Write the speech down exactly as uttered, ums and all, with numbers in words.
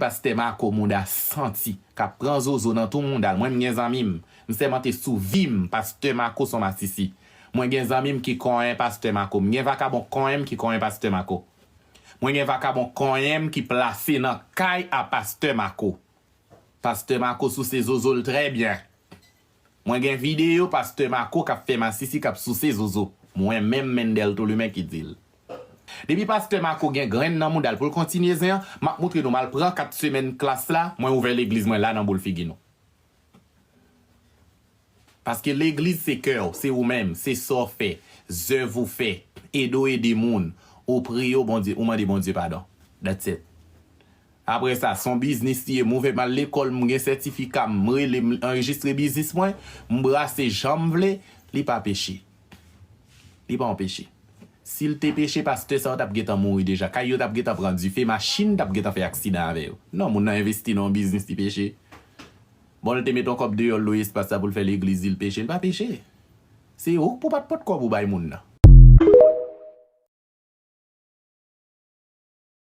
Pastè Mako mouda santi, k ap pran zozo nan tou mouda l. Mwen, m gen zanmi m, m sèmante sou vi m, Pastè Mako s on masisi. Mwen gen zanmi m ki konyen Pastè Mako. M gen vakabon konyen m ki konyen Pastè Mako. Mwen gen vakabon konyen m ki plase nan kay a Pastè Mako. Pastè Mako souse zozo l trè byen. Mwen gen videyo Pastè Mako k ap fè masisi, k ap souse zozo. Mwen menm, Mendel Tolumen ki di l. Depi Pastè Mako gen grenn nan mouda l pou l kontinye zen an, m ap moutre nou, m al pran kat semèn klas la, mwen ouvè legliz mwen la nan boul figi nou. Paske legliz se kè w, se ou menm, se sa w fè, zèv ou fè, ede w ede moun, ou priye w Bondye, ou mande Bondye padon. That's it. Apre sa, s on biznis li ye, m ouvè, m al lekòl, m gen sètifika, m rele, m anrejistre biznis mwen, m brase jan m vle, li pa peche. Li pa yon peche. Si l te peche, pastè sa yo t ap gentan mouri deja. Kay yo t ap gentan pran dife, machin t ap gentan fè aksidan avè yo. Non, moun nan envesti nan yon biznis, li peche. Bon, l te met yon kòb deyò, l lwe espas la pou l fè legliz li, l peche, l pa peche. Se ou k pou pa t pot kòb ou bay moun nan.